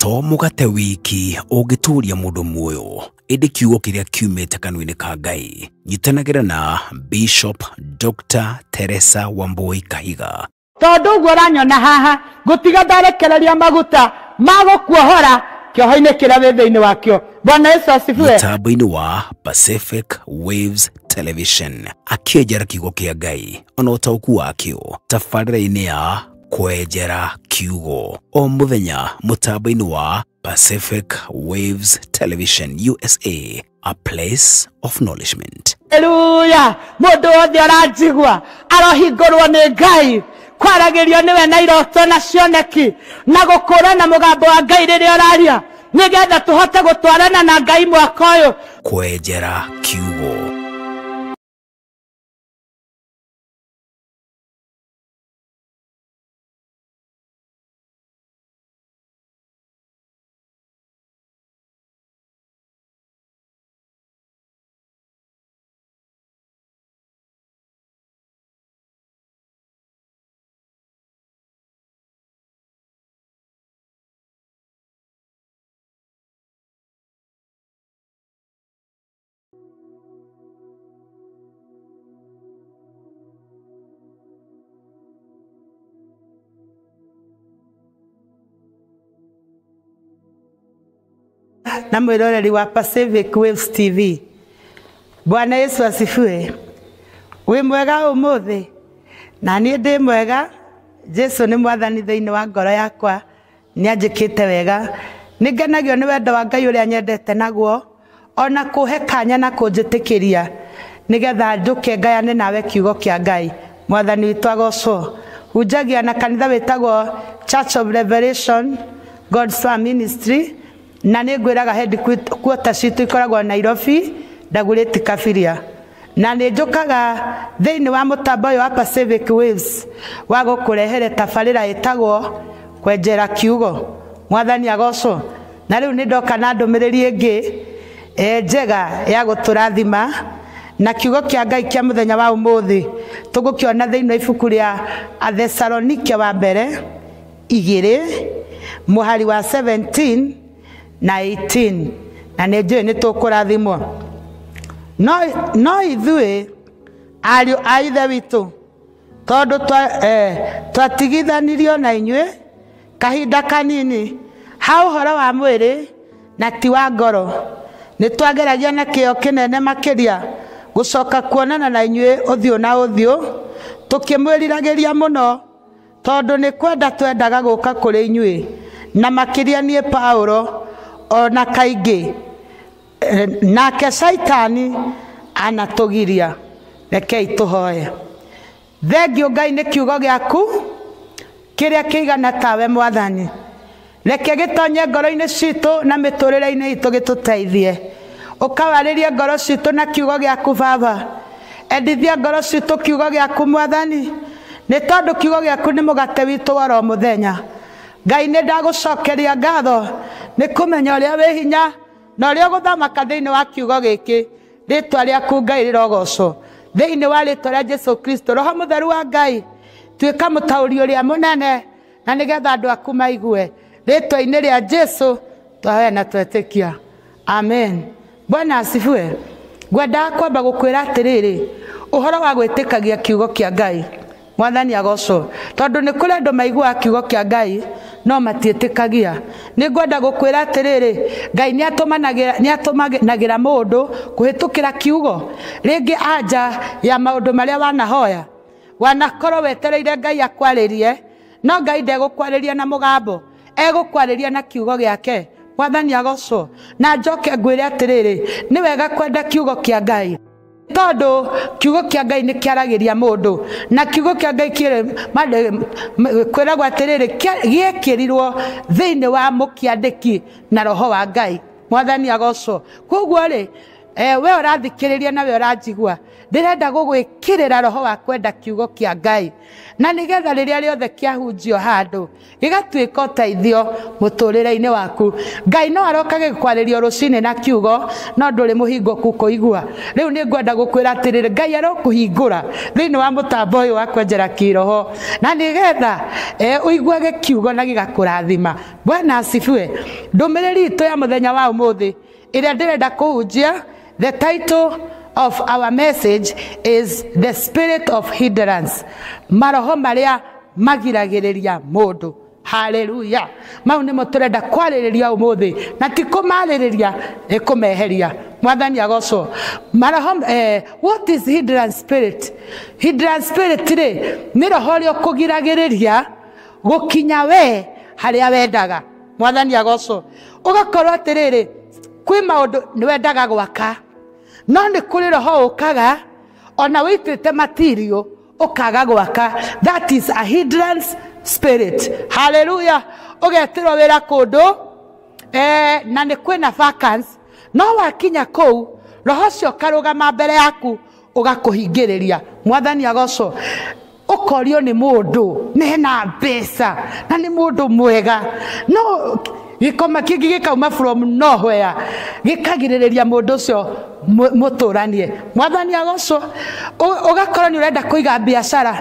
To mũgate wiki ũngĩtũũria mũndũ muoyo, ĩndĩ kiugo kĩrĩa kiumĩte kanua-inĩ ka Ngai. Nyitanagĩra na Bishop Dr. Teresa Wambui Kahiga. Tondu ũguo ũranyona haha ngũtiga ndarekereria maguta ma gũkuohora kĩoho-inĩ kĩrĩa wĩ thĩinĩ wakĩo. Bwana Yesu asifiwe. Mũtambo-inĩ wa Pacific Waves Television akĩenjera kiugo kĩa Ngai ona ũtaũku wakĩo tabarĩra-inĩ ya Kwenjera Kiugo o mũthenya mũtambo-inĩ wa Pacific Waves Television USA, a place of nourishment. Haleluya. Mũndũ wothe aranjigua arohingũrwo nĩ Ngai, kwaragĩrio nĩwe na iroto na cioneki na gũkũrana mũgambo wa Ngai rĩrĩa ũraria, nĩgetha tũhote gũtwarana na Ngai mwaka ũyũ. Kwenjera Kiugo. Na mwiroreri wa Pacific Waves TV. Bwana Yesu asifiwe. Wi mwega umuthi na niĩ ndĩ mwega. Jesu nĩ mwathani thĩinĩ wa ngoro yakwa, nĩanjĩkĩte wega. Nĩngenagio nĩ wendo wa Ngai ũrĩa nyendete naguo, ona kũhe kanya na kũnjĩtĩkĩria nĩgetha njũke ngayane nawe kiugo kĩa Ngai. Mwathani witũ agocwo. Hunjagia na kanitha wĩtagwo Church of Revelation God's Farm Ministry, na nĩ ngwĩraga headquarter citũ ikoragwo Nairobi, Dagoretti Kabiria. Na nĩ njũkaga thĩinĩ wa mũtambo ũyũ wa Pacific Waves wa gũkũrehere tabarĩra ĩtagwo Kwenjera Kiugo. Mwathani agocwo. Na rĩu nĩ ndoka na ndũmĩrĩri ĩngĩ njega ya gũtũrathima, na kiugo kĩa Ngai kĩa mũthenya wa ũmũthĩ tũgũkĩona thĩinĩ wa ibuku rĩa Athesalonike wa mbere 2 mũhari wa 17 na 18, na nĩ njũĩ nĩ tũkũrathimwo. No ithuĩ ariũ a Ithe witũ, tondũ twatigithanirio na inyuĩ kahinda kanini ha ũhoro wa mwĩrĩ na ti wa ngoro, nĩ twageragia na kĩyo kĩnene makĩria gũcoka kuonana na inyuĩ ũthiũ na ũthiũ, tũkĩmwĩriragĩria mũno, tondũ nĩ kwenda twendaga gũka kũrĩ inyuĩ, na makĩria niĩ Paulo ona kaingĩ, nake Shaitani anatũgiria. Rekei tũhoe. Thengiũ Ngai nĩ kiugo gĩaku kĩrĩa kĩigana tawe Mwathani. Reke gĩtonye ngoro-inĩ citũ na mĩtũrĩre-inĩ itũ gĩtũteithie. Ũkawarĩrie ngoro citũ na kiugo gĩaku Baba. Endithia ngoro citũ kiugo gĩaku Mwathani, nĩ tondũ kiugo gĩaku nĩ mũgate witũ wa oro mũthenya. Ngai nĩ ndagũcokeria ngatho nĩ kũmenya ũrĩa wĩ hinya na ũrĩa ũgũthamaka thĩinĩ wa kiugo gĩkĩ. Rĩtwa rĩaku Ngai rĩrogocwo thĩinĩ wa rĩtwa rĩa Jesu Kristo. Roho Mũtheru wa Ngai, tuĩka mũtaũri ũrĩa mũnene, na nĩgetha andũ aku maigue. Rĩtwa-inĩ rĩa Jesu twahoya na twetĩkia, amen. Bwana asifiwe. Ngwendaga kwamba gũkwĩra atĩrĩrĩ, ũhoro wa gwĩtĩkagia kiugo kĩa Ngai. Mwathani agocwo. Tondũ nĩ kũrĩ andũ maiguaga kiugo kĩa Ngai no matiĩtĩkagia. Nĩ ngwenda gũkwĩra atĩrĩrĩ, Ngai nĩ atũmanagĩra mũndũ kũhĩtũkĩra kiugo, rĩngĩ anja ya maũndũ marĩa wanahoya. Wanakorwo wetereire Ngai akwarĩrie, no Ngai ndegũkwarĩria na mũgambo, egũkwarĩria na kiugo gĩake. Mwathani agocwo. Na njoke ngwĩre atĩrĩrĩ, nĩ wega kwenda kiugo kĩa Ngai, tondũ kiugo kĩa Ngai nĩ kĩaragĩria mũndũ, na kiugo kĩa Ngai kwĩragwo atĩrĩrĩ, gĩekĩrirwo thĩinĩ wa mũkĩandĩki na roho wa Ngai. Mwathani agocwo. Koguo rĩ, we ũrathikĩrĩria na we ũranjigua, Ndĩrenda gũgwĩkĩrĩra roho wa kwenda kiugo kĩa Ngai, na nĩgetha rĩrĩa rĩothe kĩahunjio handũ gĩgatuĩka ũteithio mũtũrĩre-inĩ waku. Ngai no aroka gĩkwarĩrio rũcinĩ na kiugo, no ndũrĩ mũhingũku kũigua. Rĩu nĩ ngwenda gũkwĩra atĩrĩrĩ, Ngai arokũhingũra thĩinĩ wa mũtambo ũyũ wa kwenjera kĩroho, na nĩgetha ũiguage kiugo na gĩgakũrathima. Bwana asifiwe. Ndũmĩrĩri itũ ya mũthenya wa ũmũthĩ ĩrĩa ndĩrenda kũhunjia, the title of our message is the spirit of hindrance, maroho marĩa magiragĩrĩria mũndũ. Haleluya. Mau nĩmo tũrenda kwarĩrĩria ũmũthĩ, na ti kũmarĩrĩria, nĩ kũmeheria. Mwathani agocwo. Maroho, what is hindrance spirit? Hindrance spirit rĩ, nĩ roho ũrĩa ũkũgiragĩrĩria gũkinya we harĩa wendaga. Mwathani agocwo. Ũgakorwo atĩrĩrĩ, kwĩ maũndũ nĩ wendaga gwaka, no nĩ kũrĩ roho ũkaga ona wĩitĩte material ũkaga gwaka. That is a hindrance spirit. Haleluya. Ũgetĩrwo wĩra kũndũ, na nĩ kwĩna vacancy, no wakinya kũu roho ũcio ũkarũgama mbere yaku ũgakũhingĩrĩria. Mwathani agocwo. Ũkorio nĩ mũndũ mena mbeca na nĩ mũndũ mwega, no gĩkoma kĩngĩ gĩkauma from nowhere gĩkagirĩrĩria mũndũ ũcio mũtũranie. Mwathani agocwo. Ũgakorwo nĩ ũrenda kũiga biacara,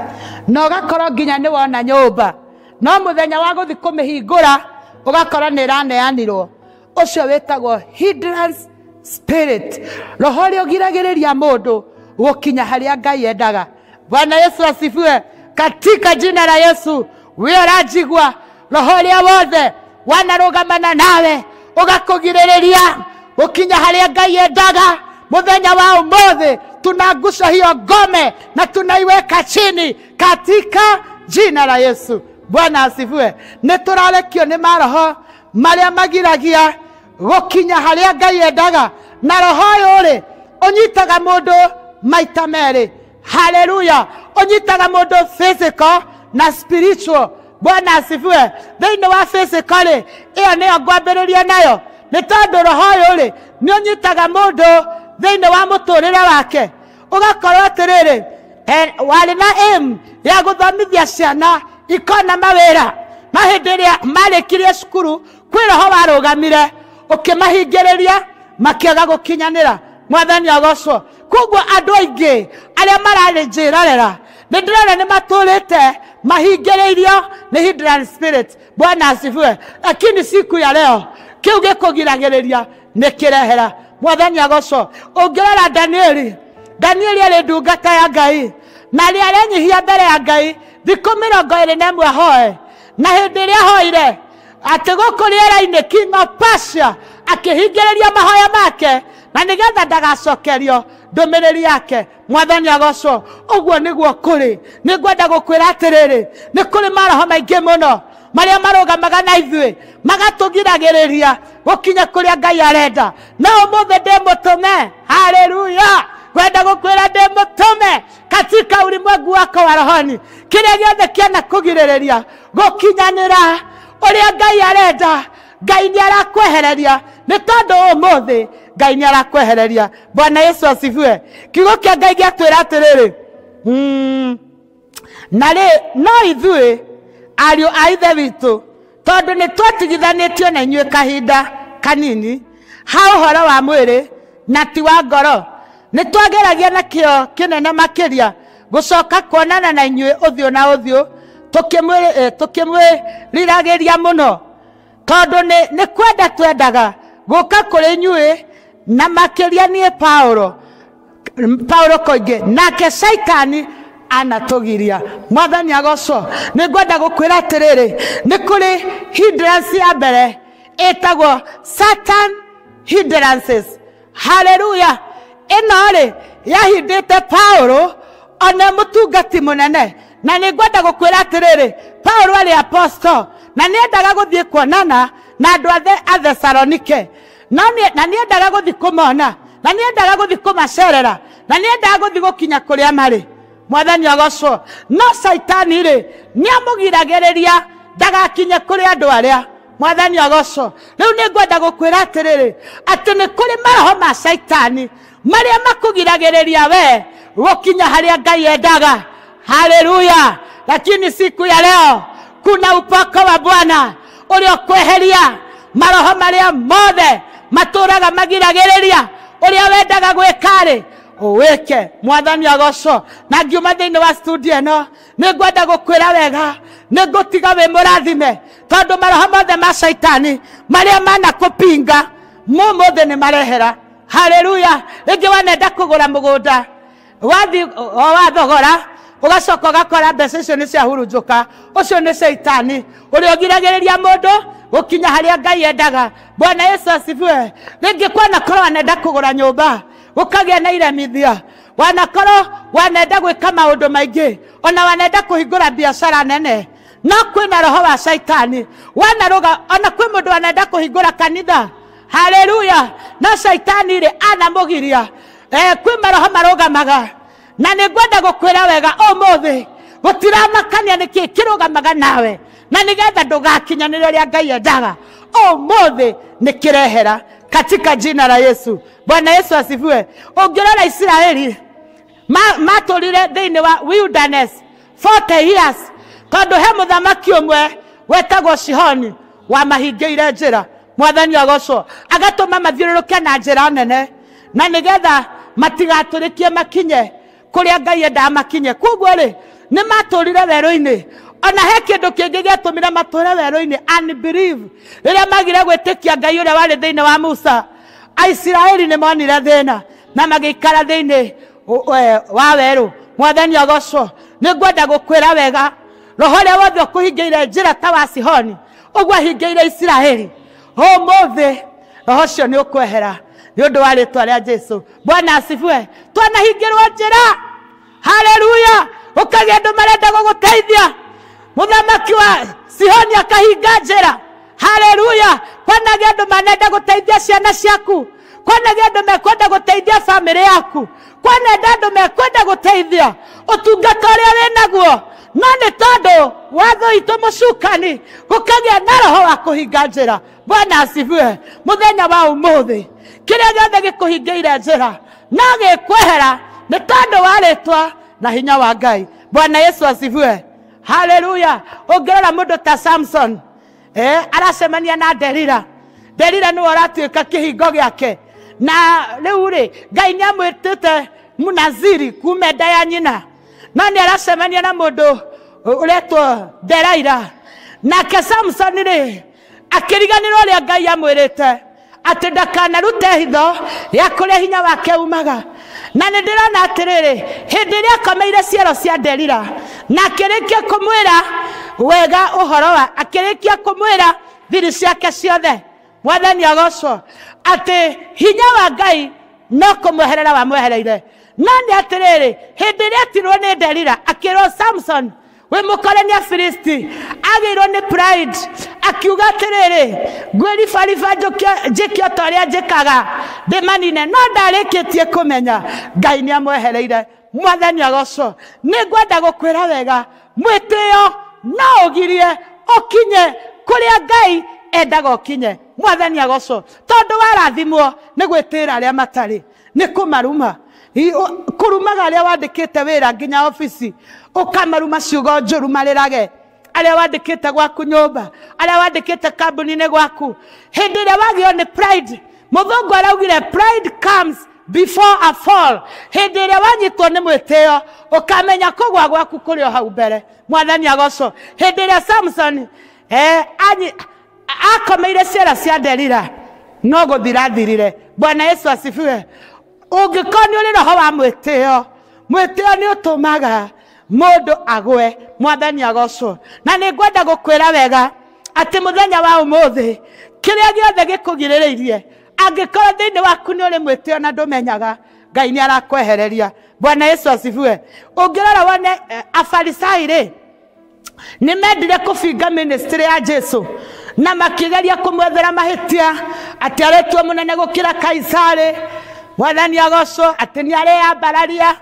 na ũgakorwo nginya nĩ wona nyũmba, no mũthenya wa gũthiĩ kũmĩhingũra ũgakorwo nĩ ĩraneanirwo. Ũcio wĩtagwo hindrance spirit, roho ũrĩa ũgiragĩrĩria mũndũ gũkinya harĩa Ngai endaga. Bwana Yesu asifiwe. Katika jina la Yesu, we ũranjigua, roho ũrĩa wothe wanarũgamana nawe ũgakũgirĩrĩria gũkinya harĩa Ngai endaga, mũthenya wa ũmũthĩ tunaangusha hiyo ngome na tunaiweka chini katika jina la Yesu. Bwana asifiwe. Nĩ tũrarekio nĩ maroho marĩa magiragia gũkinya harĩa Ngai endaga, na roho ũyũ rĩ ũnyitaga mũndũ maita merĩ. Haleluya. Ũnyitaga mũndũ physical na spiritual. Bwana asifiwe. Thĩinĩ wa physical rĩ, ĩyo nĩyo ngwambĩrĩria nayo, nĩ tondũ roho ũyũ rĩ nĩ ũnyitaga mũndũ thĩinĩ wa mũtũrĩre wake. Ũgakorwo atĩrĩrĩ, warĩ na aim ya gũthomithia ciana ikona mawĩra, no hĩndĩ ĩrĩa marĩkirie cukuru kwĩ roho warũgamire ũkĩmahingĩrĩria makĩaga gũkinyanĩra. Mwathani agocwo. Koguo andũ aingĩ arĩa mararĩ njĩrorera nĩ ndĩrona nĩ matũrĩte mahingĩrĩirio nĩ hindrance spirit. Bwana asifiwe. Lakini siku ya leo kĩu gĩkũgiragĩrĩria nĩ kĩrehera. Mwathani agocwo. Ũngĩrora Danieli, Danieli arĩ ndungata ya Ngai, na rĩ arenyihia mbere ya Ngai thikũ 21 ahoe, na hĩndĩ ĩrĩa ahoire atĩ gũkũ rĩera-inĩ King of Persia akĩhingĩrĩria mahoya make, na nĩgetha ndagacokerio ndũmĩrĩri yake. Mwathani agocwo. Ũguo nĩguo kũrĩ. Nĩ ngwenda gũkwĩra atĩrĩrĩ, nĩ kũrĩ maroho maingĩ mũno marĩa marũgamaga na ithuĩ magatũgiragĩrĩria gũkinya kũrĩa Ngai arenda. No ũmũthĩ ndĩ mũtũme. Haleluya. Ngwenda gũkwĩra ndĩ mũtũme katika ulimwengu wako wa rohoni. Kĩrĩa gĩothe kĩanakũgirĩrĩria gũkinyanĩra ũrĩa Ngai arenda, Ngai nĩ arakwehereria, nĩ tondũ ũmũthĩ Ngai nĩ arakwehereria. Bwana Yesu asifiwe. Kiugo kĩa Ngai gĩatwĩra atĩrĩrĩ, na rĩ no ithuĩ ariũ a ithe witũ, tondũ nĩ twatigithanĩtio na inyuĩ kahinda kanini ha ũhoro wa mwĩrĩ na ti wa ngoro, nĩ twageragia na kĩo kĩnene makĩria gũcoka kuonana na inyuĩ ũthiũ na ũthiũ, tũkĩmwĩriragĩria mũno, tondũ nĩ kwenda twendaga gũka kũrĩ inyuĩ, na makĩria niĩ Paulo koingĩ, nake Shaitani anatũgiria. Mwathani agocwo. Nĩ ngwenda gũkwĩra atĩrĩrĩ, nĩ kũrĩ hindrance ya mbere ĩtagwo Satan hindrances. Haleluya. Ĩno rĩ yahindĩte Paulo ona mũtungati mũnene, na nĩ ngwenda gũkwĩra atĩrĩrĩ, Paulo arĩ apostle na nĩendaga gũthiĩ kuonana na andũ a Thesalonike, na nĩendaga gũthiĩ kũmona, na nĩendaga gũthiĩ kũmacerera, na nĩendaga gũthiĩ gũkinya kũrĩa marĩ. Mwathani agocwo. No Shaitani rĩ nĩamũgiragĩrĩria ndagakinye kũrĩ andũ arĩa. Mwathani agocwo. Rĩu nĩ ngwenda gũkwĩra atĩrĩrĩ, atĩ nĩ kũrĩ maroho ma Shaitani marĩa makũgiragĩrĩria we gũkinya harĩa Ngai endaga. Haleluya. Lakini siku ya leo kuna upako wa Bwana ũrĩa ũkweheria maroho marĩa mothe matũraga magiragĩrĩria ũrĩa wendaga gwĩka-rĩ ũwĩke. Mwathani agocwo. Na ngiuma thĩinĩ wa studio ĩno nĩngwenda gũkwĩra wega, nĩngũtiga wĩ mũrathime, tondũ maroho mothe ma caitani marĩa manakũpinga mũmũthĩ nĩ marehera. Haleluya. Rĩngĩ wanenda kũgũra mũgũnda, wathi o wathogora ũgacoka ũgakora mbeca icio nĩ ciahurunjũka. Ũcio nĩ caitani ũrĩa ũgiragĩrĩria mũndũ gũkinya harĩa Ngai endaga. Bwana Yesu asifiwe. Rĩngĩ kwanakorwo wanenda kũgũra nyũmba, ũkagĩa na iremithia, wanakorwo wanenda gwĩka maũndũ maingĩ, ona wanenda kũhingũra biacara nene, no kwĩna roho wa caitani wanarũga. Ona kwĩ mũndũ wanenda kũhingũra kanitha. Haleluya. No caitani rĩ anamũgiria. Kwĩ maroho marũgamaga, na nĩngwenda gũkwĩra wega ũmũthĩ gũtiramakania nĩkĩ kĩrũgamaga nawe, na nĩgetha ndũgakinyanĩre ũrĩa Ngai endaga. Ũmũthĩ nĩkĩrehera katika jina la Yesu. Bwana Yesu asifiwe. Ũngĩrora Isiraeli matũrire thĩinĩ wa wilderness 40 years, tondũ he mũthamaki ũmwe wetagwo Sihoni wamahingĩire njĩra. Mwathani agocwo. Agatũma mathiũrũrũke na njĩra nene, na nĩgetha matigatũrĩkie makinye kũrĩa Ngai endaga makinye. Koguo rĩ nĩ matũrire werũ-inĩ. Ona he kĩndũ kĩngĩ gĩatũmire matũre werũ-inĩ, unbelief. Rĩrĩa magire gwĩtĩkia Ngai ũrĩa warĩ thĩinĩ wa Musa, Aisiraeli nĩ monire thĩna na magĩikara thĩinĩ wa werũ. Mwathani agocwo. Nĩngwenda gũkwĩra wega, roho ũrĩa wothe ũkũhingĩire njĩra ta wa Sihoni ũguo ahingĩire Isiraeli, ũmũthĩ roho ũcio nĩ ũkwehera nĩ ũndũ wa rĩtwa rĩa Jesu. Bwana asifiwe. Twanahingĩrwo njĩra. Haleluya. Ũkagĩa andũ marenda gũgũteithia, mũthamaki wa Sihoni akahinga njĩra. Haleluya. Kwanagĩa andũ manenda gũteithia ciana ciaku, kwanagĩa andũ mekwenda gũteithia bamĩrĩ yaku, kwanenda andũ mekwenda gũteithia ũtungata ũrĩa wĩnaguo, no nĩ tondũ watho witũ mũcukani gũkagĩa na roho wa kũhinga njĩra. Bwana asifiwe. Mũthenya wa ũmũthĩ kĩrĩa gĩothe gĩkũhingĩire njĩra no gĩkwehera nĩ tondũ wa rĩtwa na hinya wa Ngai. Bwana Yesu asifiwe. Haleluya. Ũngĩrora mũndũ ta Samson, aracemania na Delila. Delila nĩwe ũratuĩka kĩhingo gĩake, na rĩu rĩ Ngai nĩamwĩtĩte Mũnaziri kuma nda ya nyina, no nĩ aracemania na mũndũ ũretwo Delaila. Nake Samson rĩ akĩriganĩrwo ũrĩa Ngai amwĩrĩte atĩ ndakanarute hitho ya kũrĩa hinya wake umaga. Na nĩ ndĩrona atĩrĩrĩ, hĩndĩ ĩrĩa akomeire ciero cia Delila na akĩrĩkia kũmwĩra wega ũhoro wa, akĩrĩkia kũmwĩra thiri ciake ciothe, Mwathani agocwo, atĩ hinya wa Ngai no kũmweherera wamwehereire. No nĩ atĩrĩrĩ, hĩndĩ ĩrĩa atirwo nĩ Delila akĩrwo Samson wĩ mũkore nĩ Afilisti, agĩirwo nĩ pride, akiuga atĩrĩrĩ, ngwĩribariba njĩke o ta ũrĩa njĩkaga ndĩmanine, no ndarĩkĩtie kũmenya Ngai nĩ amwehereire. Mwathani agocwo. Nĩngwenda gũkwĩra wega, mwĩtĩo no ũgirie ũkinye kũrĩa Ngai endaga ũkinye. Mwathani agocwo. Tondũ warathimwo nĩ gwĩtĩĩra arĩa matarĩ, nĩ kũmaruma, kũrumaga arĩa wandĩkĩte wĩra nginya obici, ũkamaruma ciugo njũru marĩrage, arĩa wandĩkĩte gwaku nyũmba, arĩa wandĩkĩte kambuni-inĩ gwaku. Hĩndĩ ĩrĩa wagĩo nĩ pride, mũthũngũ araugire pride comes before a fall. Hĩndĩ ĩrĩa wanyitwo nĩ mwĩtĩo, ũkamenya kũgwa gwaku kũrĩ o hau mbere. Mwathani agocwo. Hĩndĩ ĩrĩa Samson akomeire ciara cia Delila, no gũthira thirire. Bwana Yesu asifiwe. Ũngĩkorwo nĩ ũrĩ roho wa mwĩtĩo, mwĩtĩo nĩ ũtũmaga mũndũ agwe. Mwathani agocwo. Na nĩngwenda gũkwĩra wega atĩ mũthenya wa ũmũthĩ kĩrĩa gĩothe gĩkũgirĩrĩirie, angĩkorwo thĩinĩ waku nĩ ũrĩ mwĩtĩo na ndũmenyaga, Ngai nĩ arakwehereria. Bwana Yesu asifiwe. Ũngĩrora wone Afarisai rĩ nĩ mendire kũbinga ministry ya Jesu na makĩgeria kũmwethera mahĩtia atĩ aretwo mũnene gũkĩra Kaisari. Mwathani agocwo, atĩ nĩ areyambararia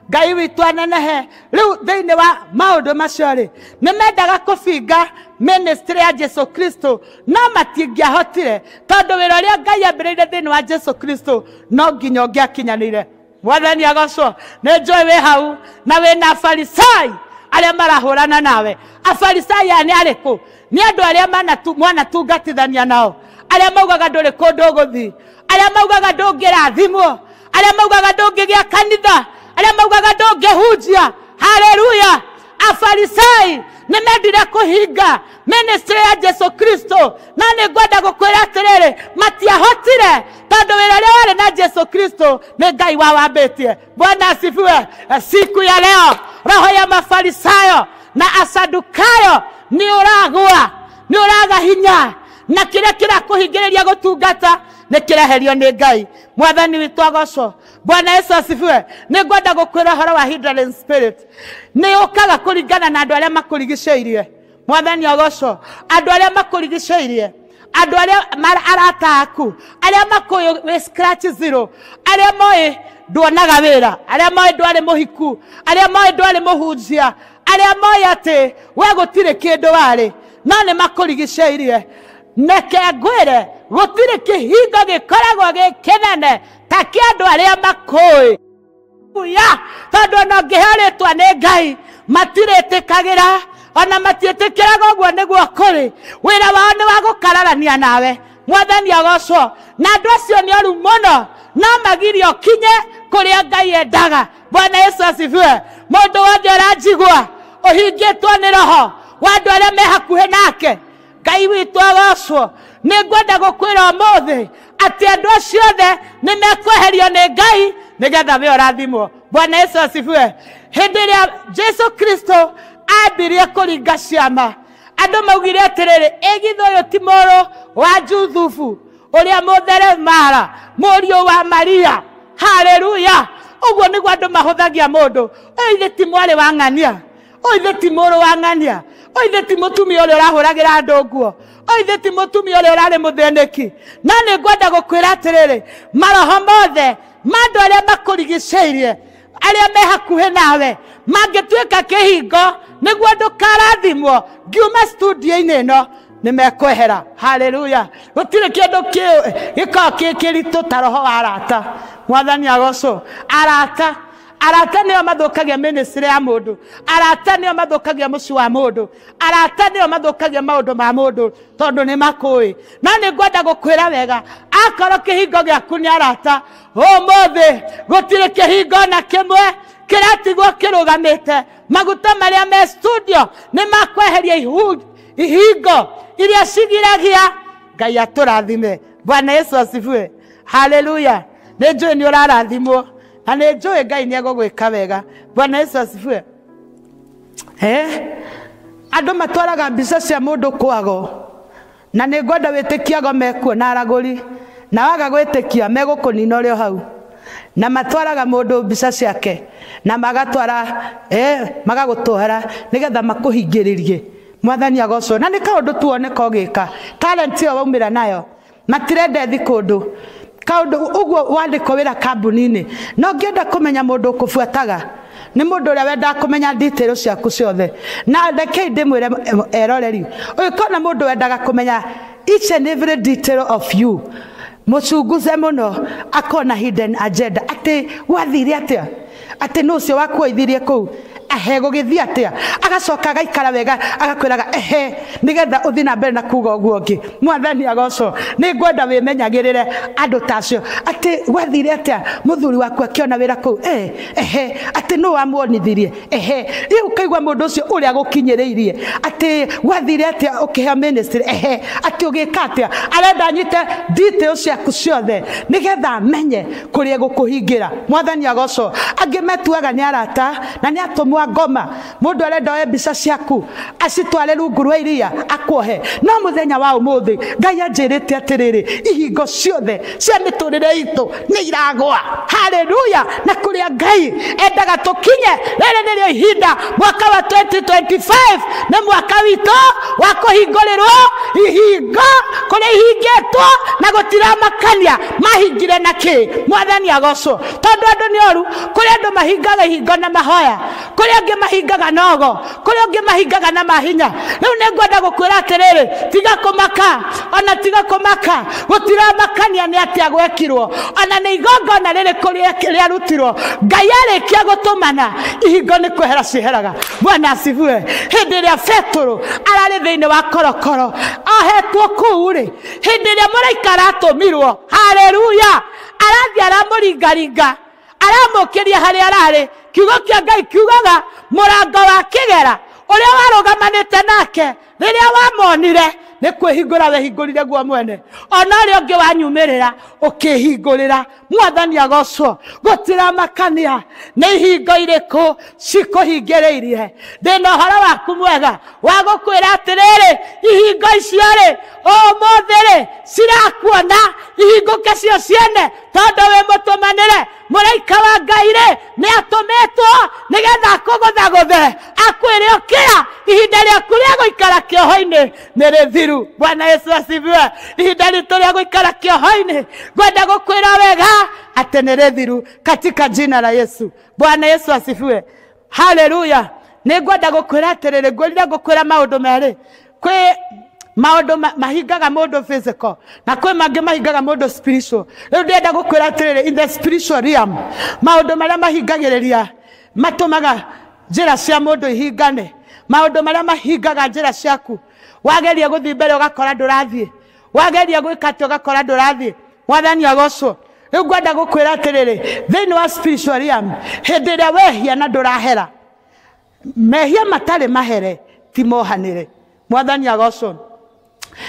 Ngai witũ anenehe. Rĩu thĩinĩ wa maũndũ macio rĩ nĩ mendaga kũbinga ministry ya Jesu Kristo, no matingĩahotire tondũ wĩra ũrĩa Ngai ambĩrĩirie thĩinĩ wa Jesu Kristo no nginya ũngĩakinyanĩire. Mwathani agocwo. Nĩ njũĩ wĩ hau na wĩna Afarisai arĩa marahũrana nawe. Afarisai aya nĩ arĩkũ? Nĩ andũ arĩa mwanatungatithania nao, arĩa maugaga ndũrĩ kũndũ ũgũthiĩ, arĩa maugaga ndũngĩrathimwo, arĩa maugaga ndũngĩgĩa kanitha, arĩa maugaga ndũngĩhunjia. Haleluya! Afarisai nĩ mendire kũhinga ministry ya Jesu Kristo, na nĩ ngwenda gũkwĩra atĩrĩrĩ, matiahotire tondũ wĩra ũrĩa warĩ na Jesu Kristo nĩ Ngai wawambĩtie. Bwana asifiwe. Siku ya leo roho ya Mafarisayo na Asadukayo nĩ ũragũa, nĩ ũraga hinya, na kĩrĩa kĩrakũhingĩrĩria gũtungata nĩ kĩreherio nĩ Ngai. Mwathani witũ agocwo. Bwana Yesu asifiwe. Nĩ ngwenda gũkwĩra ũhoro wa hindering spirit. Nĩ ũkaga kũringana na andũ arĩa makũrigicĩirie. Mwathani agocwo. Andũ arĩa makũrigicĩirie, andũ arĩa arata aku, arĩa makũĩ wĩ scratch zero, arĩa moĩ nduonaga wĩra, arĩa moĩ ndwarĩ mũhiku, arĩa moĩ ndwarĩ mũhunjia, arĩa moĩ atĩ we gũtirĩ kĩndũ warĩ, no nĩ makũrigicĩirie. Neke ngwĩre, gũtirĩ kĩhingo gĩkoragwo gĩ kĩnene ta kĩa andũ arĩa makũĩ. Ya, tondũ ona ũngĩheo rĩtwa nĩ Ngai matirĩtĩkagĩra, ona matiĩtĩkĩraga ũguo nĩguo kũrĩ. Wĩra wao nĩ wa gũkararania nawe. Mwathani agocwo. Na andũ acio nĩ oru mũno, no magirie ũkinye kũrĩa Ngai endaga. Bwana Yesu asifiwe. Mũndũ wothe ũranjigua ũhingĩtwo nĩ roho wa andũ arĩa me hakuhĩ nake, Ngai witũ agocwo. Nĩ ngwenda gũkwĩra ũmũthĩ atĩ andũ acio othe nĩ mekweherio nĩ Ngai nĩgetha we ũrathimwo. Bwana Yesu asifiwe. Hĩndĩ ĩrĩa Jesu Kristo ambirie kũringa ciama, andũ maugire atĩrĩrĩ, ĩgithũ ũyũ ti mũrũ wa Juthubu ũrĩa mũtheremara, mũriũ wa Maria. Haleluya! Ũguo nĩguo andũ mahũthagia mũndũ. Ũyũ ithe ti mwarĩ wa ng'ania, ũyũ ithe ti mũrũ wa ng'ania, ũyũ ithe ti mũtumia ũrĩa ũrahũragĩra andũ nguo, ũyũ ithe ti mũtumia ũrĩa ũrarĩ mũthĩnĩki. No nĩ ngwenda gũkwĩra atĩrĩrĩ, maroho mothe ma andũ arĩa makũrigicĩirie, arĩa me hakuhĩ nawe, mangĩtuĩka kĩhingo nĩguo ndũkarathimwo, ngiuma studio-inĩ ĩno nĩ mekwehera. Haleluya! Gũtirĩ kĩndũ gĩkoragwo kĩ kĩritũ ta roho wa arata. Mwathani agocwo. Arata, arata nĩo mathũkagia ministry ya mũndũ, arata nĩo mathũkagia mũciĩ wa mũndũ, arata nĩo mathũkagia maũndũ ma mũndũ tondũ nĩ makũĩ. No nĩ ngwenda gũkwĩra wega, akorwo kĩhingo gĩaku nĩ arata, ũmũthĩ gũtirĩ kĩhingo na kĩmwe kĩratigwo kĩrũgamĩte. Maguta marĩa me studio nĩ makweheria ihingo iria cigiragia. Ngai atũrathime. Bwana Yesu asifiwe. Haleluya. Nĩ njũĩ nĩ ũrarathimwo na nĩ njũĩ Ngai nĩ egũgwĩka wega. Bwana Yesu asifiwe. Andũ matwaraga mbica cia mũndũ kwago, na nĩ ngwenda wĩtĩkiago mekuo na aragũri, na waga gwĩtĩkia megũkũnina ũrĩ o hau. Na matwaraga mũndũ mbica ciake na magatwara, magagũtwara nĩgetha makũhingĩrĩrie. Mwathani agocwo. Na nĩ kaũndũ tuoneka ũgĩka, talent ĩyo waumĩra nayo, matirenda ĩthi kũndũ kaũndũ ũguo wandĩkwo wĩra kambuni-inĩ. No ngĩenda kũmenya mũndũ ũkũbuataga nĩ mũndũ ũrĩa wendaga kũmenya details ciaku ciothe. Na rekei ndĩmwĩre eroreri, ũngĩkona mũndũ wendaga kũmenya each and every detail of you, mũcunguze mũno, akona hidden agenda atĩ gwathire atĩa, atĩ nũ ũcio wakuoithirie kũu, ehe gũgĩthiĩ atĩa, agacoka agaikara wega agakwĩraga ehe, nĩgetha ũthiĩ na mbere na kuga ũguo ũngĩ. Mwathani agocwo. Nĩ ngwenda wĩmenyagĩrĩre andũ ta acio, atĩ gwathire atĩa mũthuri waku akĩona wĩra kũu, ehe, atĩ nũ wamuonithirie, ehe. Rĩu ũkaigua mũndũ ũcio ũrĩa gũkinyĩrĩirie, atĩ gwathire atĩa ũkĩheo ministry, ehe, atĩ ũgĩka atĩa, arenda anyite details ciaku ciothe nĩgetha amenye kũrĩa egũkũhingĩra. Mwathani agocwo. Angĩ metuaga nĩ arata na nĩ atũmwo ngoma, mũndũ arenda oe mbica ciaku acitware rungu rwa iria akuohe. No mũthenya wa ũmũthĩ Ngai anjĩrĩte atĩrĩrĩ, ihingo ciothe cia mĩtũrĩre itũ nĩ iragũa. Haleluya! Na kũrĩa Ngai endaga tũkinye, rĩrĩ nĩrĩo ihinda, mwaka wa 2025 nĩ mwaka witũ wa kũhingũrĩrwo ihingo kũrĩa ihingĩtwo na gũtiramakania mahingire na kĩ. Mwathani agocwo. Tondũ andũ nĩ oru, kũrĩ andũ mahingaga ihingo na mahoya, kũrĩ Kũrĩ angĩ mahingaga na ogo, kũrĩ angĩ mahingaga na mahinya. Rĩu nĩ ngwenda gũkwĩra atĩrĩrĩ, tiga kũmaka, ona tiga kũmaka, gũtiramakania nĩ atĩa gwekirwo, ona nĩ igongona rĩrĩkũ rĩarutirwo. Ngai arĩkia gũtũmana, ihingo nĩ kwehera cieheraga. Bwana asifiwe. Hĩndĩ ĩrĩa Petero ararĩ thĩinĩ wa korokoro ohetwo kũu rĩ, hĩndĩ ĩrĩa mũraika aratũmirwo, haleluya, arathiĩ aramũringaringa, aramũkĩria harĩa ararĩ. Kiugo kĩa Ngai kiugaga mũrango wa kĩgera ũrĩa warũgamanĩte nake rĩrĩa wamonire nĩ kwĩhingũra wehingũrire guo mwene, ona ũrĩa ũngĩ wanyumĩrĩra ũkĩhingũrĩra. Mwathani agocwo. Gũtiramakania nĩ ihingo irĩkũ cikũhingĩrĩirie. Ndĩna ũhoro waku mwega wa gũkwĩra atĩrĩrĩ, ihingo icio rĩ ũmũthĩ rĩ cirakuona, ihingũke cio ciene, tondũ wĩ mũtũmanĩre. Mũraika wa Ngai rĩ nĩ atũmĩtwo nĩgetha akũgũthagũthe, akwĩre ũkĩra, ihinda rĩaku rĩa gũikara kĩoho-inĩ nĩ rĩthiru. Bwana Yesu asifiwe. Ihinda ritũ rĩa gũikara kĩoho-inĩ, ngwenda gũkwĩra wega atĩ nĩ rĩthiru katika jina la Yesu. Bwana Yesu asifiwe. Haleluya. Nĩ ngwenda gũkwĩra atĩrĩrĩ, ngwĩrire ngũkwĩra maũndũ merĩ. Kwĩ maũndũ mahingaga mũndũ physical na kwĩ mangĩ mahingaga mũndũ spiritual. Rĩu ndĩrenda gũkwĩra atĩrĩrĩ, in the spiritual realm, maũndũ marĩa mahingagĩrĩria matũmaga njĩra cia mũndũ ihingane, maũndũ marĩa mahingaga njĩra ciaku, wageria gũthiĩ mbere ũgakora ndũrathiĩ, wageria gwĩka atĩ ũgakora ndũrathiĩ. Mwathani agocwo. Rĩu ngwenda gũkwĩra atĩrĩrĩ, thĩinĩ wa spiritual realm, hĩndĩ ĩrĩa wehia na ndũrahera, mehia matarĩ mahere ti mohanĩre. Mwathani agocwo.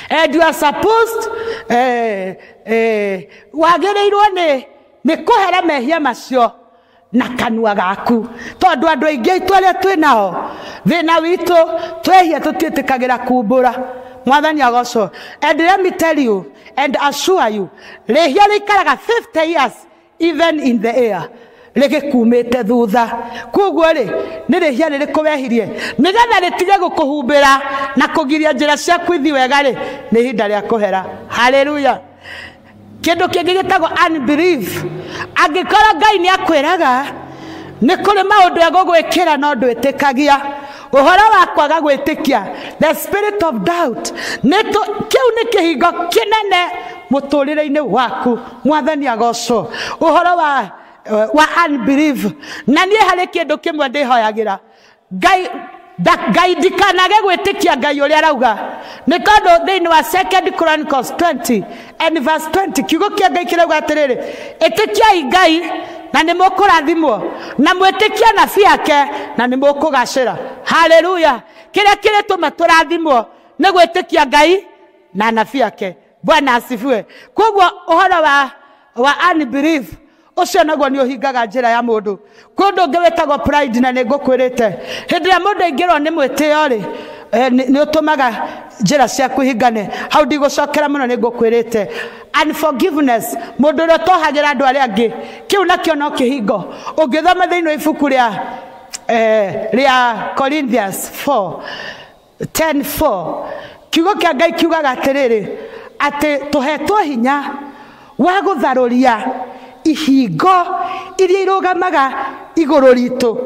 And you are supposed wagĩrĩirwo nĩ kũhera mehia macio na kanua gaku, tondũ andũ aingĩ aitũ arĩa twĩ nao thĩna witũ twehia tũtiĩtĩkagĩra kumbũra. Mwathani agocwo. And let me tell you and assure you, rĩhia rĩikaraga 50 years even in the air rĩgĩkumĩte thutha. Koguo rĩ, nĩ rĩhia rĩrĩkũ wehirie nĩgetha rĩtige gũkũhumbĩra na kũgiria njĩra ciaku ithiĩ wega rĩ, nĩ ihinda rĩa kũhera. Haleluya. Kĩndũ kĩngĩ gĩtagwo unbelief. Angĩkorwo Ngai nĩ akwĩraga nĩ kũrĩ maũndũ egũgwĩkĩra no ndwĩtĩkagia, ũhoro wa kwaga gwĩtĩkia, the spirit of doubt, kĩu nĩ kĩhingo kĩnene mũtũrĩre-inĩ waku. Mwathani agocwo. Ũhoro wa unbelief. Na niĩ harĩ kĩndũ kĩmwe ndĩhoyagĩra Ngai, Ngai ndikanage gwĩtĩkia Ngai ũrĩa arauga, nĩ tondũ thĩinĩ wa 2 Chronicles 20 and verse 20 kiugo kĩa Ngai kĩrauga atĩrĩrĩ, ĩtĩkiai Ngai na nĩ mũkũrathimwo, na mwĩtĩkie anabii ake na nĩ mũkũgacĩra. Haleluya. Kĩrĩa kĩrĩtũma tũrathimwo nĩ gwĩtĩkia Ngai na anabii ake. Bwana asifiwe. Koguo ũhoro wa unbelief ũcio naguo nĩ ũhingaga njĩra ya mũndũ. Kwĩ ũndũ ũngĩ wĩtagwo pride, na nĩ ngũkwĩrĩte hĩndĩ ĩrĩa mũndũ aingĩrwo nĩ mwĩtĩo rĩ, nĩ ũtũmaga njĩra ciaku ihingane. Hau ndigũcokera mũno, nĩ ngũkwĩrĩte. Unforgiveness, mũndũ ũrĩa ũtohagĩra andũ arĩa angĩ, kĩu nakĩo no kĩhingo. Ũngĩthoma thĩinĩ wa ibuku rĩa Corinthians 4:10-4, kiugo kĩa Ngai kiugaga atĩrĩrĩ, atĩ tũhetwo hinya wa gũtharũria ihingo iria irũgamaga igũrũ ritũ,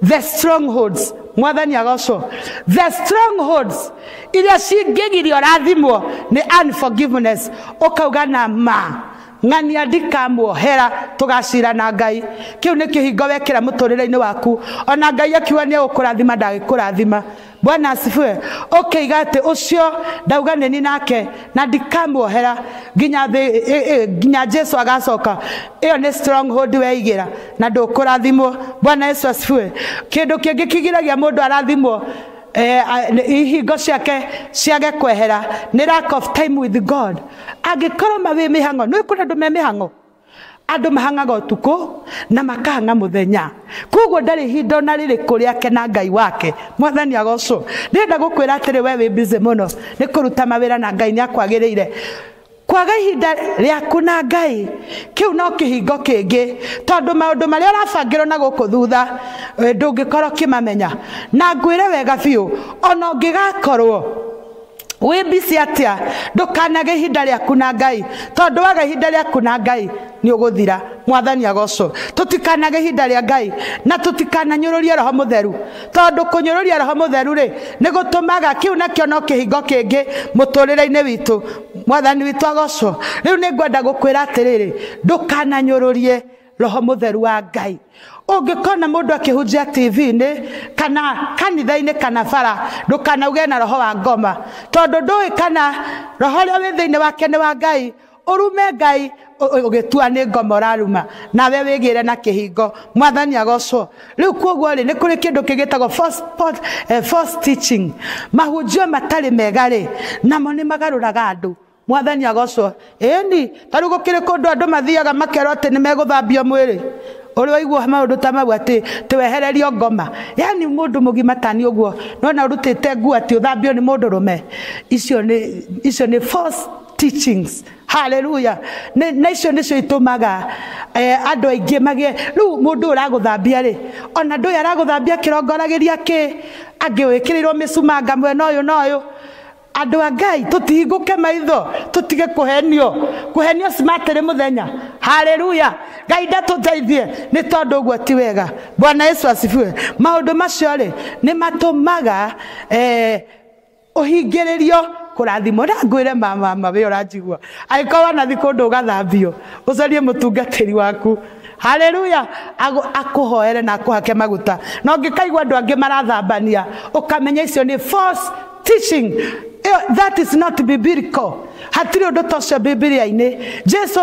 the strongholds. Mwathani agocwo. The strongholds iria cingĩgiria ũrathimwo nĩ unforgiveness. Ũkauga na ma ng'ania ndikamuohera, tũgacira na Ngai. Kĩu nĩ kĩhingo wekĩra mũtũrĩre-inĩ waku. Ona Ngai akiuga nĩ egũkũrathima, ndagĩkũrathima. Bwana asifiwe. Ũkĩiga atĩ ũcio ndauga nĩ niĩ nake na ndikamuohera nginya nginya Jesu agacoka. Ĩyo nĩ stronghold weigĩra na ndũkũrathimwo. Bwana Yesu asifiwe. Kĩndũ kĩngĩ kĩgiragia mũndũ arathimwo, ihingo ciake ciage kwehera, nĩ lack of time with God. Angĩkorwo ma wĩ mĩhang'o, nĩ kũrĩ andũ me mĩhang'o, andũ mahang'aga ũtukũ na makahang'a mũthenya, koguo ndarĩ ihinda ona rĩrĩkũ rĩake na Ngai wake. Mwathani agocwo. Ndĩrenda gũkwĩra atĩrĩ, we wĩ busy mũno nĩ kũruta mawĩra na Ngai nĩ akwagĩrĩire. Kwaga ihinda rĩaku na Ngai, kĩu no kĩhingo kĩngĩ, tondũ maũndũ marĩa ũrabangĩrwo na gũkũ thutha ndũngĩkorwo ũkĩmamenya. Na ngwĩre wega biũ, ona ũngĩgakorwo Wĩ busy atĩa, ndũkanage ihinda rĩaku na Ngai, tondũ waga ihinda rĩaku na Ngai nĩ ũgũthira. Mwathani agocwo. Tũtikanage ihinda rĩa Ngai na tũtikananyũrũrie Roho Mũtheru, tondũ kũnyũrũria Roho Mũtheru rĩ nĩ gũtũmaga kĩu nakĩo no kĩhingo kĩngĩ mũtũrĩre-inĩ witũ. Mwathani witũ agocwo. Rĩu nĩ ngwenda gũkwĩra atĩrĩrĩ, ndũkananyũrũrie Roho Mũtheru wa Ngai. Ũngĩkona mũndũ akĩhunjia TV-inĩ kana kanitha-inĩ kana bara, ndũkanauge na roho wa ngoma, tondũ ndũĩ kana roho ũrĩa wĩ thĩinĩ wake nĩ wa Ngai. Ũrume Ngai ũgĩtua nĩ ngoma ũraruma, nawe wĩgĩre na kĩhingo. Mwathani agocwo. Rĩu koguo rĩ, nĩ kũrĩ kĩndũ kĩgĩtagwo false teaching, mahunjio matarĩ mega rĩ, namo nĩ magarũraga andũ. Mwathani agocwo. Ĩni tarĩu gũkĩrĩ kũndũ andũ mathiaga makerwo atĩ nĩ megũthambio mwĩrĩ. Ũrĩ waigua maũndũ ta mau atĩ twehererio ngoma, yani mũndũ mũgima tani ũguo nona ũrutĩte nguo atĩ ũthambio nĩ mũndũ rũme. Icio nĩ false teachings. Hallelujah. Na icio nĩcio itũmaga andũ aingĩ magĩe. Rĩu mũndũ ũragũthambia rĩ, ona ndũĩ aragũthambia kĩrongoragĩria kĩ, angĩ wĩkĩrĩirwo mĩcumanga mwena ũyũ na ũyũ. Andũ a Ngai tũtihingũke maitho, tũtige kũhenio, kũhenio smart rĩ mũthenya. Hallelujah. Ngai ndatũteithie, nĩ tondũ ũguo ti wega. Bwana Yesu asifiwe. Maũndũ macio rĩ nĩ matũmaga ũhingĩrĩrio kũrathimwo. Na ngwĩre mama we ũranjigua, angĩkorwo wanathiĩ kũndũ ũgathambio, ũcarie mũtungatĩri waku. Hallelujah. Akũhoere na akũhake maguta. Na ũngĩkaigua andũ angĩ marathambania, ũkamenya icio nĩ false teaching. That is not biblical. Hatirĩ ũndũ ta ũcio Bibilia-inĩ. Jesu,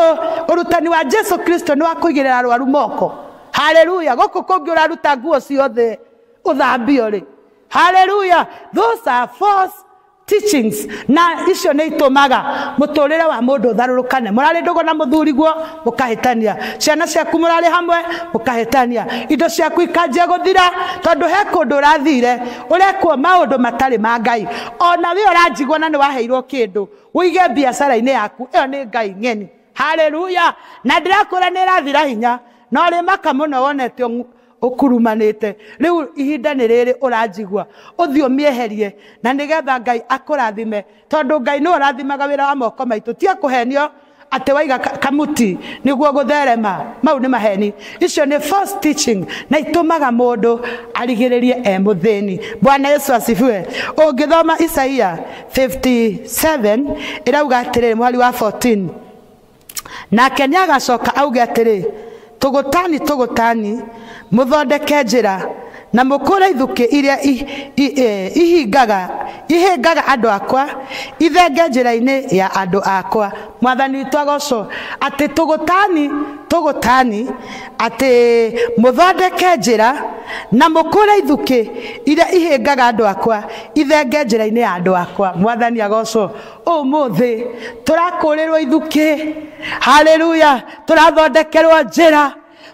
ũrutani wa Jesu Kristo nĩ wa kũigĩrĩra arwaru moko. Hallelujah. Gũkũ kũngĩ ũraruta nguo ciothe ũthambio rĩ. Hallelujah. Those are false teachings, na icio nĩ itũmaga mũtũrĩre wa mũndũ ũtharũrũkane. Mũrarĩ ndũgũ na mũthuriguo mũkahĩtania, ciana ciaku mũrarĩ hamwe mũkahĩtania, indo ciaku ikanjia gũthira, tondũ he kũndũ ũrathire ũrekwo maũndũ matarĩ ma Ngai. Ona we ũranjigua na nĩ waheirwo kĩndũ ũige biacara-inĩ yaku, ĩyo nĩ Ngai ng'eni. Hallelujah. Na ndĩrakwĩra nĩ ĩrathira hinya, na ũrĩ maka mũno wonete ũkurumanĩte. Rĩu ihinda nĩ rĩrĩ ũranjigua, ũthiĩ ũmĩeherie na nĩgetha Ngai akũrathime, tondũ Ngai nĩwe ũrathimaga wĩra wa moko maitũ. Ti akũhenio atĩ waiga kamuti nĩguo gũtherema, mau nĩ maheni. Icio nĩ false teaching na itũmaga mũndũ arigĩrĩrie e mũthĩni. Bwana Yesu asifiwe. Ũngĩthoma Isaia 57 ĩrauga atĩrĩrĩ, mũhari wa 14, nake nĩagacoka auge atĩrĩ, tũgũtani tũgũtani, mũthondeke njĩra na mũkũre ithukĩ iria ihingaga andũ akwa, ithenge njĩra-inĩ ya andũ akwa. Mwathani witũ agocwo. Atĩ tũgũtani tũgũtani, atĩ mũthondeke njĩra na mũkũre ithukĩ iria ihingaga andũ akwa, ithenge njĩra-inĩ ya andũ akwa. Mwathani agocwo. Ũmũthĩ tũrakũrĩrwo ithukĩ. Hallelujah. Tũrathondekerwo njĩra.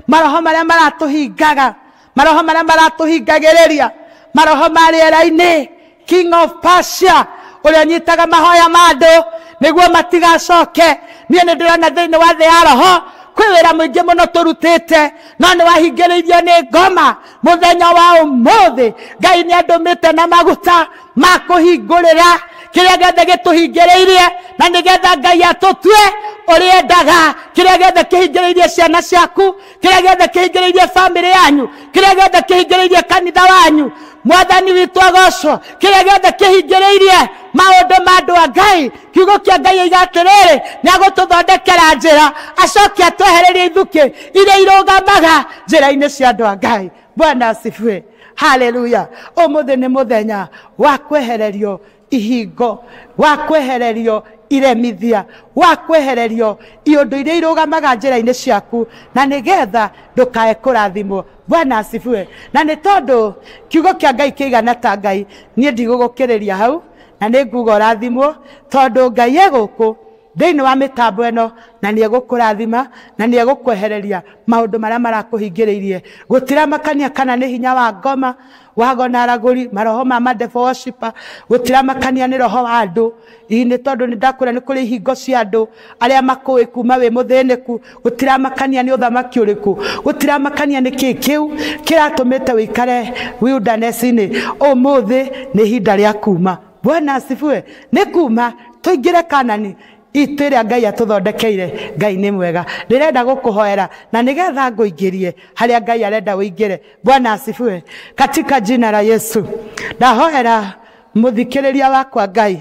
Maroho marĩa maratũhingaga, maroho marĩa maratũhingagĩrĩria, maroho ma rĩera-inĩ, King of Persia ũrĩa ũnyitaga mahoya ma andũ nĩguo matigacoke. Niĩ nĩ ndĩrona thĩinĩ wa thĩ ya roho kwĩ wĩra mũingĩ mũno tũrutĩte, no nĩ wahingĩrĩirio nĩ ngoma. Mũthenya wa ũmũthĩ Ngai nĩ andũmĩte na maguta ma kũhingũrĩra kĩrĩa gĩothe gĩtũhingĩrĩirie, na nĩgetha Ngai atũtue ũrĩa endaga. Kĩrĩa gĩothe kĩhingĩrĩirie ciana ciaku, kĩrĩa gĩothe kĩhingĩrĩirie bamĩrĩ yanyu, kĩrĩa gĩothe kĩhingĩrĩirie kanitha wanyu, Mwathani witũ agocwo. Kĩrĩa gĩothe kĩhingĩrĩirie maũndũ ma andũ a Ngai, kiugo kĩa Ngai oiga atĩrĩrĩ, nĩ agũtũthondekera njĩra, acoke atwehererie ithukĩ iria irũgamaga njĩra-inĩ cia andũ a Ngai. Bwana asifiwe. Hallelujah. Ũmũthĩ nĩ mũthenya wa kwehererio ihingo, wa kwehererio iremithia, wa kwehererio iũndũ iria irũgamaga njĩra-inĩ ciaku, na nĩgetha ndũkae kũrathimwo. Bwana asifiwe. Na nĩ tondũ kiugo kĩa Ngai kĩigana ta Ngai, niĩ ndigũgũkĩrĩria hau, na nĩ nguga ũrathimwo, tondũ Ngai e gũkũ thĩinĩ wa mĩtambo ĩno, na nĩ egũkũrathima na nĩ egũkwehereria maũndũ marĩa marakũhingĩrĩirie. Gũtiramakania kana nĩ hinya wa ngoma, wago na aragũri, maroho ma devil worshiper, gũtiramakania nĩ roho wa andũ. Ii nĩ tondũ nĩ ndakwĩra nĩ kũrĩ ihingo cia andũ arĩa makũĩ kuma wĩ mũthĩnĩku. Gũtiramakania nĩ ũthamaki ũrĩkũ, gũtiramakania nĩ kĩĩ kĩu kĩratũmĩte wĩikare wilderness-inĩ. Ũmũthĩ nĩ ihinda rĩa kuma. Bwana asifiwe. Nĩ kuma tũingĩre Kanani itũ ĩrĩa Ngai atũthondekeire. Ngai nĩ mwega. Ndĩrenda gũkũhoera na nĩgetha ngũingĩrie harĩa Ngai arenda ũingĩre. Bwana asifiwe. Katika jina la Yesu ndahoera mũthikĩrĩria wakwa Ngai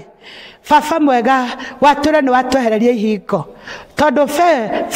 baba mwega watũre nĩ watwehereria ihingo tondũ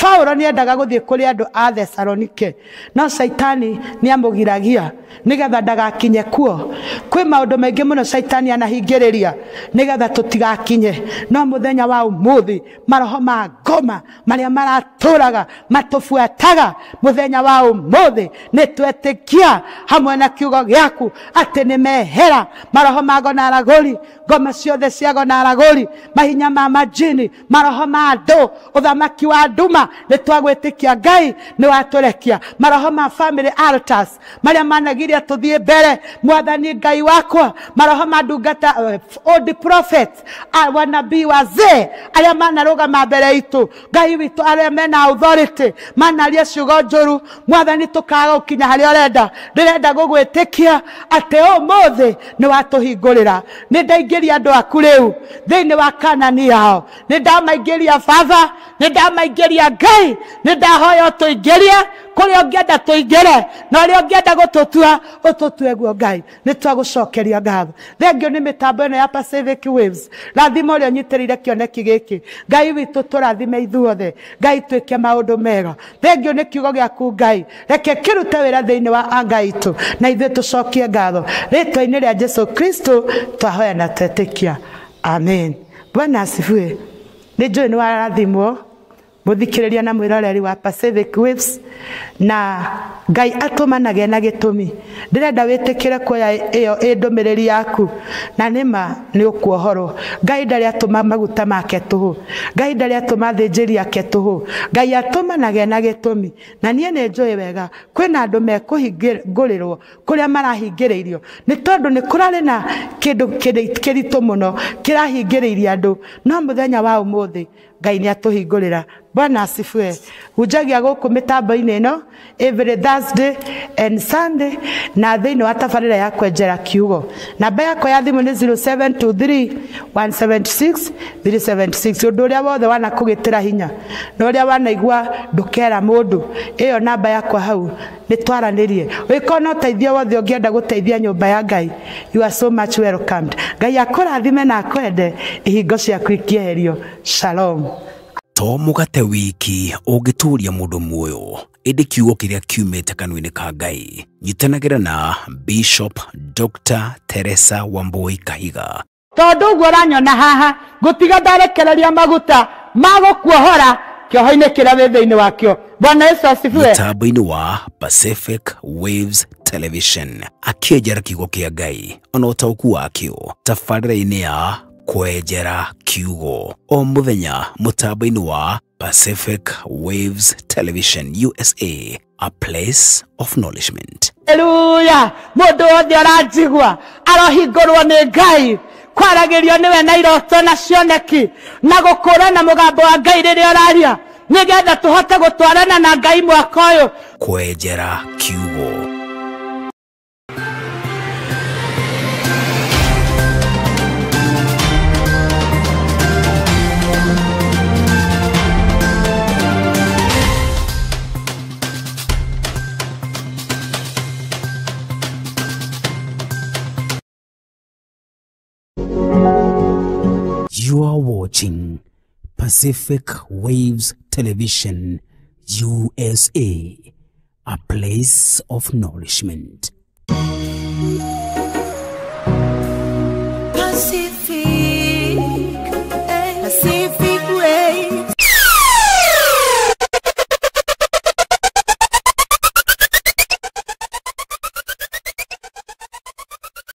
Paulo nĩendaga gũthiĩ kũrĩ andũ a Thesalonike no Caitani nĩamũgiragia nĩgetha ndagakinye kuo. Kwĩ maũndũ maingĩ mũno Caitani anahingĩrĩria nĩgetha tũtigakinye, no mũthenya wa ũmũthĩ maroho ma ngoma marĩa maratũraga matũbuataga mũthenya wa ũmũthĩ nĩ twetĩkia hamwe na kiugo gĩaku atĩ nĩ mehera maroho ma ngoma aragũri, ngoma ciothe cia ngoma aragũri, mahinya ma majini, maroho ma andũ, ũthamaki wa nduma. Nĩ twagwĩtĩkia Ngai nĩ watũrekia maroho ma family altars marĩa managiria tũthiĩ mbere. Mwathani Ngai wakwa, maroho ma ndungata old prophets, wanabii wazee arĩa manarũgama mbere itũ, Ngai witũ, arĩa mena authority manaria ciugo njũru, Mwathani tũkaga gũkinya harĩa ũrenda. Ndĩrenda gũgwĩtĩkia atĩ ũmũthĩ nĩ watũhingũrĩra. Nĩ ndaingĩria andũ aku rĩu thĩinĩ wa Kanani yao, nĩ ndamaingĩria Baba, nĩ ndamaingĩria Ngai, nĩ ndahoya ũtũingĩrie kũrĩa ũngĩenda tũingĩre na ũrĩa ũngĩenda gũtũtua ũtũtue guo. Ngai nĩ twagũcokeria ngatho. Thengio nĩ mĩtambo ĩno ya Pacific Waves. Rathima ũrĩa ũnyitĩrĩire kĩoneki gĩkĩ. Ngai witũ tũrathime ithuothe. Ngai twĩke maũndũ mega. Thengio nĩ kiugo gĩaku Ngai, reke kĩrute wĩra thĩinĩ wa anga itũ na ithuĩ tũcokie ngatho rĩtwa-inĩ rĩa Jesu Kristo twahoya na twetĩkia, amen. Bwana asifiwe. Nĩ njũĩ nĩ warathimwo mũthikĩrĩria na mwĩroreri wa Pacific Waves, na Ngai atũmanage na gĩtũmi. Ndĩrenda wĩtĩkĩre kuoya ĩyo ĩ ndũmĩrĩri yaku na nĩma nĩ ũkuohorwo. Ngai ndarĩ atũma maguta make tũhũ, Ngai ndarĩ atũma thĩnjĩri ake tũhũ, Ngai atũmanage na gĩtũmi. Na niĩ nĩ njũĩ wega kwĩna andũ mekũhingũrĩrwo kũrĩa marahingĩrĩirio nĩ tondũ nĩ kũrarĩ na kĩndũ kĩritũ mũno kĩrahingĩrĩirie andũ, no mũthenya wa ũmũthĩ Ngai nĩ atũhingũrĩra. Bwana asifiwe. Hunjagia gũkũ mĩtambo-inĩ ĩno every Thursday and Sunday na thĩinĩ wa tabarĩra ya kwenjera kiugo. Namba yakwa ya thimũ nĩ 0723 176 376. Ũndũ ũrĩa wothe wanakũgĩtĩra hinya na ũrĩa wanaigua ndũkera mũndũ, ĩyo namba yakwa hau nĩ twaranĩrie. Ũngĩkorwo na ũteithio wothe ũngĩenda gũteithia nyũmba ya Ngai, you are so much welcomed. Ngai akũrathime na akwende, ihingo ciaku ikĩeherio. Shalom. To mũgate wiki ũngĩtũria mũndũ muoyo, ĩndĩ kiugo kĩrĩa kiumĩte kanua-inĩ ka Ngai. Nyitanagĩra na Bishop Dr. Teresa Wambui Kahiga. Tondũ ũguo ũranyona haha ngũtiga ndarekereria maguta ma gũkuohora kĩoho-inĩ kĩrĩa wĩ thĩinĩ wakĩo. Bwana Yesu asifiwe. Mũtambo-inĩ wa Pacific Waves Television akĩenjera kiugo kĩa Ngai ona ũtaũku wakĩo tabarĩra-inĩ ya kwenjera kiugo o mũthenya mũtambo-inĩ wa Pacific Waves Television USA, a place of nourishment. Haleluya. Mũndũ wothe ũranjigua arohingũrwo nĩ Ngai, kwaragĩrio nĩwe na iroto na cioneki na gũkũrana mũgambo wa Ngai rĩrĩa ũraria, nĩgetha tũhote gũtwarana na Ngai mwaka ũyũ. Kwenjera kiugo. You are watching Pacific Waves Television USA, a place of nourishment.